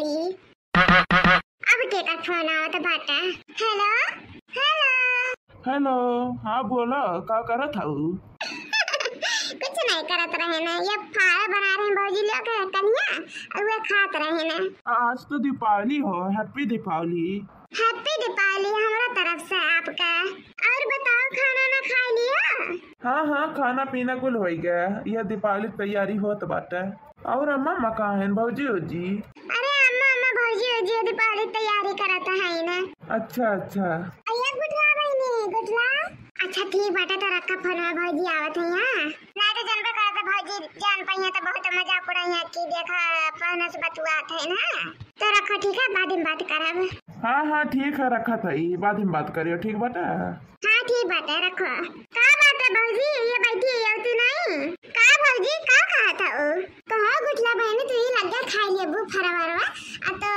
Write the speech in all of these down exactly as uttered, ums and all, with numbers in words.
अब केकर फोन आवत बाटे? हेलो, हेलो। हेलो, हाँ बोला, का करत हऊ? कुछ नहीं करत रहे ना, ये फाड़ा बना रहे हैं भौजी लोग के कनिया, और वे खात रहे ना। आज तो दीपावली हो, हैप्पी दीपावली। हैप्पी दीपावली हमरा तरफ से आपका। और बताओ, खाना ना खाई लिया? हाँ हाँ, खाना पीना कुल होइ गया, यह दीपावली के तैयारी होत बाटे। और अम्मा, अम्मा कहाँ हैं भौजी ओजी? अरे अम्मा, अम्मा भौजी ओजी दीपावली के तैयारी करत है ना। अच्छा अच्छा। अरे गुठला बहिनी, गुठला। अच्छा ठीक बाटे, तो रखा फोनवा, भौजी आवत है यहाँ। नहीं तो जनबे करत है भौजी जान पइहे तो बहुत मजाक उड़ाइहे कि देखा फोन से बतुआत है ना। तो रखो ठीक है, बाद में बात करब। हाँ हाँ ठीक है, रखत है, बाद में बात करियो, ठीक बाटे। हाँ ठीक बाटे, रखो। का बात है भौजी, ये बैठी है, तू नहीं? का भौजी, का कहत हऊ? कहो गुठला बहिनी, तू ही लग गया खाई लेबू फरवरवा, आ तो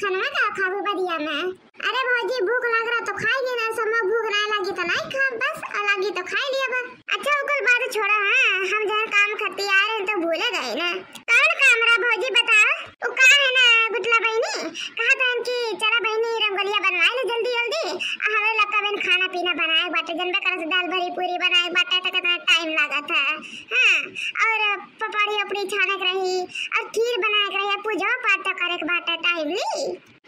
खनवा का खाबू बदिया में? अरे भौजी, भूख लाग रहा तो खाई लेना, समय भूख ना लागी तो नहीं खाब बस, और लागी तो खाई लिया बस। अच्छा ओकर बात छोड़ा, हाँ हम जहाँ काम खत्ती आ रहे हैं तो भूले गए ना। कौन काम रहा भौजी बताओ? वो का है ना गुठला बहिनी, कहा था कि चला बहिनी रंगोलिया बनवाए ले जल्दी जल्दी, आ हमरे लक्का बहन खाना पीना बनाए बाटे, जनबे करत दाल भरी पूरी बनाए बाटे तो कितना टाइम लागत है। हाँ, और पपड़ी उपड़ी छाने के रही, और खीर बनाए के रही, और पूजा पाठ तो करे के बाटे टाइमली।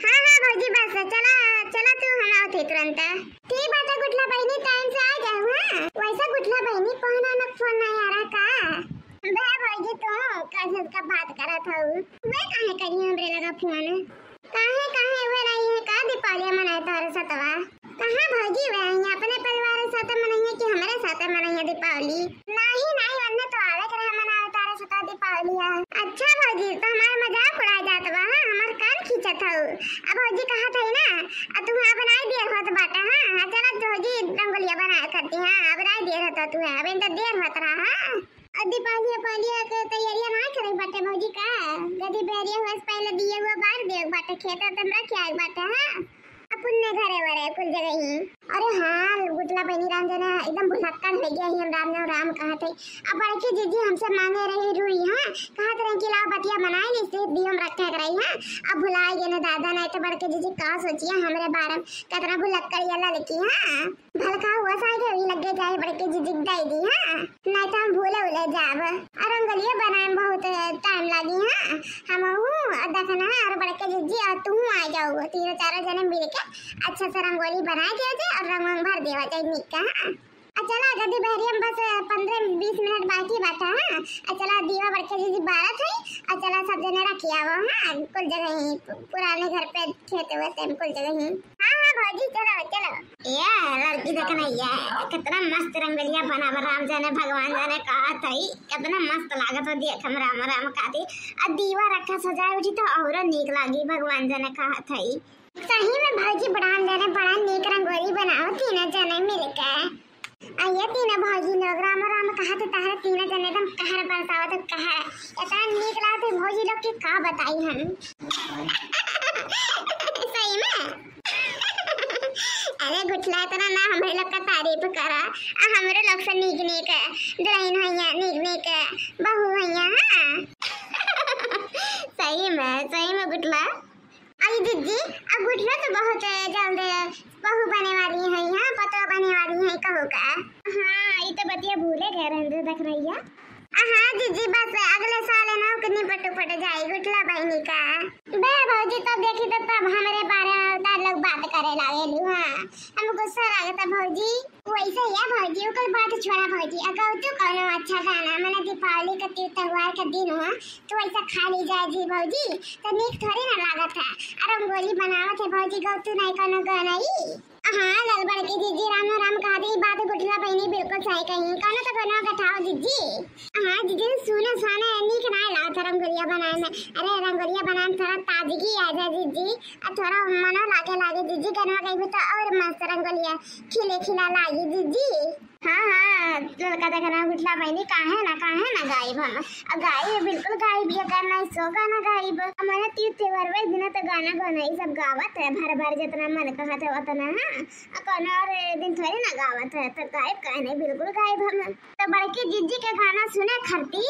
हाँ हाँ भौजी बस चला, चला तू, हम आवत है तुरंत। ठीक बाटे गुठला बहिनी, टाइम से आ जाऊ। हाँ वैसे गुठला बहिनी पहुना न फोन नहीं आ रहा का? बे भौजी तू कैसे का बात करत हऊ? वे काहे करी हमरे लगा फोन? काहे काहे वे रही है का दीपावली मनाए तोरे सतवा? कहाँ भौजी वे आई अपने परिवार के साथ मनइया कि हमरे साथ मनइया दीपावली? नाही नाही, वन्ने तो आवे के रहे मनावे तारे सतवा दीपावली है। अच्छा भौजी तो हमार मजाक उड़ाए जात बा, हाँ हमार कान खींचत हऊ। अब भौजी कहा था ना, अब तू हाँ बनाई दिए होत बाटा, हाँ हाँ चला भौजी रंगोलिया बनाए करती, हाँ अब बनाई दिए होत तू, हाँ अब इनका देर होत रहा, हाँ। और दीपावली पालिया के तैयारियां ना करे बाटे भौजी का? गदी बहरिया हुआ से पहले दिए हुआ बार दे बाटे, खेत तमरा क्या बाटे, हाँ। अपन ने घरे वरे कुल जगह ही। अरे हाँ गुठला बहिनी, राम जाने एकदम भुलक्कड़ हो गया ही हम, राम जाने राम कहत है। अब बड़की जीजी हमसे मांगे रही रुई, हाँ कहत रही कि लाओ बतिया बनाए ली से दियो में रखे के रही, हाँ। अब भुलाए गए ना दादा, नहीं तो बड़की जीजी का सोचिए हमरे बारे में, कितना भुलक्कड़ ये लड़की, हाँ। भलका हुआ सागे वही लगे जाए बड़के जीजी के दे दी, हाँ। नहीं तो हम भूले उले जाब। और रंगोलियो बनाए में बहुत टाइम लागी, हाँ। हम हूँ और देखना है और बड़के जीजी और तू आ जाओ, तीनों चारों जने मिल के अच्छा से रंगोली बना दिया जाए और रंग वंग भर देवा जाए नीक का, हाँ। आ चला गदी बहरी हम बस पन्द्रह बीस मिनट बाकी बाटा, हाँ। आ चला दीवा बड़के जीजी बारत है, आ चला सब जने रखिया वो, हाँ। कुल जगह ही पुराने घर पे खेते हुए सेम कुल जगह ही। हाँ हाँ भौजी चलो चलो। ये लड़की देख ना, ये कितना मस्त रंगोलिया बनावा, राम जाने भगवान जाने कहा था ही, कितना मस्त लागत है देख हम राम राम कहा थी। आ दीवा रखा सजाए उठी तो औरो नीक लागी, भगवान जाने कहा था ही। सही में भौजी बड़ा राम जाने बड़ा नीक रंगोली बनाओ तीनों जने मिलके। आ ये तीनों भौजी लोग राम राम कहा तो तहरा तीनों जने एकदम कहर बरसावत है, कहर। इतना नीक लागत है भौजी लोग के का बताई हम। सही में। अरे गुठला इतना ना हमरे लोग का तारीफ करा, आ हमरे लोग से नीक नीक दुल्हन भैया नीक नीक बहू भैया, हाँ। सही में, सही में गुठला। अरे दीदी, अब गुठला तो बहुत जल्द बहू बने वाली है, हाँ पतो बने वाली है कहू का। हाँ ये तो बतिया भूले गए रहने देख रही है। हाँ दीदी, बस अगले साल है ना ओके निपट उपट जाए गुठला बहिनी का। बे भौजी तब देखी तो तब हमरे बारे में उतार लोग बात करे लागेलू, हाँ। हम गुस्सा लागता भौजी। वैसे या भौजी ओकर बात छोड़ा भौजी, अगर तू कौनो अच्छा गाना मने दीपावली के ती-, त्योहार के दिन हो तो वैसा खा ली जाए जी भौजी, तो नीक थोड़ी ना लागत है। और रंगोली बनावत है भौजी, गौ तू नहीं कौनो गाना ही। हाँ लाल बड़की जीजी राम राम कहा दी, बात गुठला बहिनी बिल्कुल सही कही, कौनो तो गाना गठाओ जीजी। हाँ जीजी सुने साने नीक ना लागत है रंगोलिया बनाए में। अरे रंगोलिया बनाए में थोड़ा ताजगी आ जाए जीजी, और थोड़ा मनो लागे लागे जीजी, गाना गई तो और मस्त रंगोलिया खिले खिला लागी जीजी। हाँ, हाँ, ललका देखा ना उठला बहिनी, काहे ना, काहे ना गाइब हम। अब गाइब, बिल्कुल गाइब, ये गाना, इसो गाना गाइब। हमरे तीज त्योहार वही दिन तो गाना गाना, ये सब गावत है, भर भर जितना मन कहत है उतना, हाँ। अब कौनो और दिन थोड़ी ना गावत है, तो गाइब काहे नहीं, बिल्कुल गाइब हम। तो बड़की जिज्जी के गाना सुने खरती,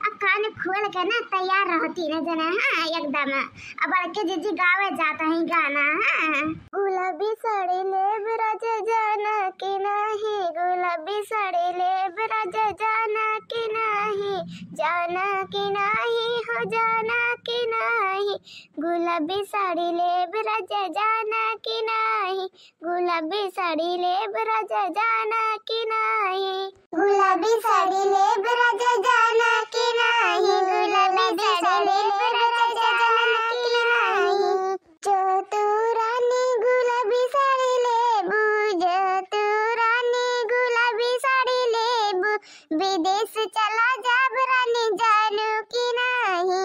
आ कान खोल के ना तैयार रहती ना जना, हाँ, एकदम। आ बड़की जिज्जी गावे जात ही गाना, हाँ। गुलाबी साड़ी लेब राजा जाना कि नाही, गुलाबी साड़ी लेब राजा जाना कि नाही, जाना कि नाही हो जाना कि नाही, गुलाबी साड़ी लेब राजा जाना कि नाही, गुलाबी साड़ी लेब राजा जाना कि नाही, गुलाबी साड़ी लेब राजा जाना कि नाही, गुलाबी साड़ी लेब राजा जाना कि नाही। जो तू रानी गुलाबी साड़ी लेबू, जो तू रानी गुलाबी साड़ी लेबू, विदेश चला जाब रानी जानू कि नाही,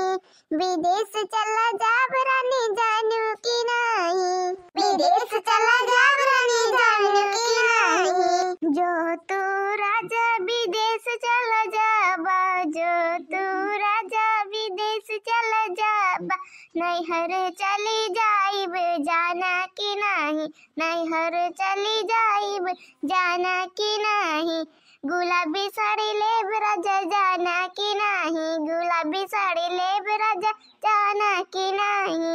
विदेश चला जाब रानी जानू कि नाही, विदेश चला जाब रानी जानू कि नाही। जो तू राजा विदेश चला जाबा, जो तू राजा विदेश चला जाबा, नैहर चली जाइब जाना कि नाही, नैहर चली जाइब जाना कि नाही, गुलाबी साड़ी लेब राजा जाना कि नाही, गुलाबी साड़ी लेब राजा जाना कि नाही।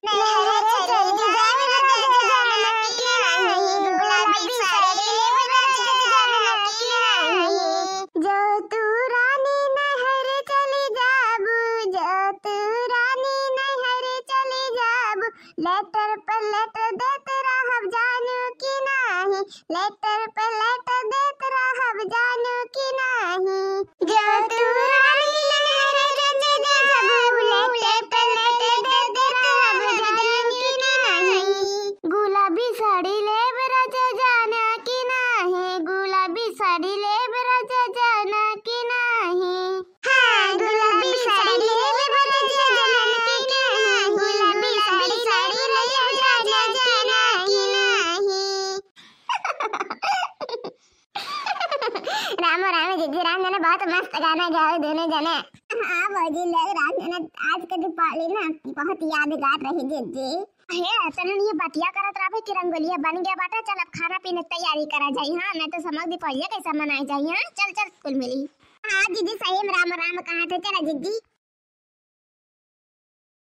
नैहर चली जाइब राजा जाना कि नाही, गुलाबी साड़ी लेब राजा जाना कि नाही। जो तू रानी नैहर चली जाबू, जो तू रानी नैहर चली जाबू, लेटर पर लेटर देत रहब जानू कि नाही, लेटर पे लेटर देत रहब जानू कि नाही। जो तू रानी नैहर चली जाबू, लेटर पे लेटर देत रहब जानू कि नाही। गुलाबी साड़ी लेब राजा जाना कि नाही, गुलाबी साड़ी लेब राजा जाना कि नाही। हाँ, गुलाबी साड़ी लेब राजा जाना कि नाही, गुलाबी साड़ी लेब राजा जाना कि नाही। रामो राम जिज्जी, राम जाने बहुत मस्त गाना गावे दोनों जने। हाँ भौजी लोग, राम जाने आज के दीपावली ना बहुत यादगार रही जिज्जी। हे, तनन ये बतिया करत रहबे कि रंगोलिया बन गया बाटे, चल अब खाना पीने तैयारी करा जाई, हाँ, नहीं तो समझ दीपावली कैसे मनाई जाई, हाँ, चल चल कुल मिली। हाँ जिज्जी, सही में राम राम कहा थे, चला जिज्जी।